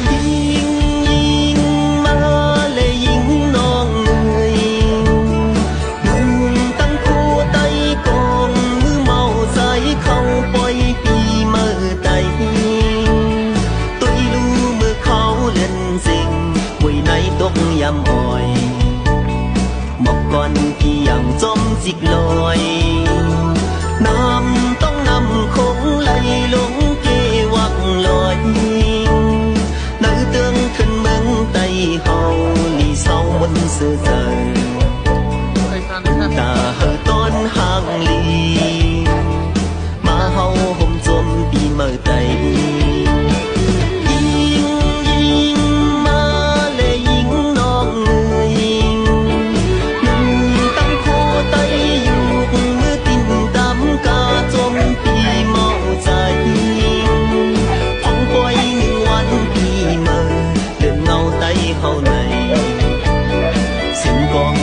ຍິງ ຍິງມາແລະຍິງນ້ອງເອີຍ ໜຸ່ມຕັງໂຄໄຕ້ກອງ ມືເມົາໃສ່ເຂົ້າ ປ່ອຍປີເມີໄຕ້ ຕຸ້ຍລູເມືອເຂົ້າເລື່ອນເສັງ ໂວຍໃນຕົກຍາມອ້ອຍ ໝອກກ່ອນທີ່ຍັງຈອມຈິກລອຍ ນ້ຳຕ້ອງນ້ຳຄົງໄຫຼລົງເກວັກລອຍ ໃນເຕີງຂຶ້ນເມືອງໃຕ້ເຮົາ ລີເຊົາມົນຊື່ໃຈ ຕາເຮົາຕ້ອນຮ່າງລີ ມາເຮົາໂຮມໂຈມປີເມີໄຕ້ ຍິງ ຍິງມາແລະຍິງນ້ອງເອີຍ ໜຸ່ມຕັງໂຄໄຕ້ຍຸກ ມືຕິນຕາມກາໂຈມປີເມົາໃຈ ຂອງປ່ອຍໜຶ່ງວັນປີເມີ ເລື່ອນເງົາໄຕ້ເຮົາໃນ ສຽງກອງ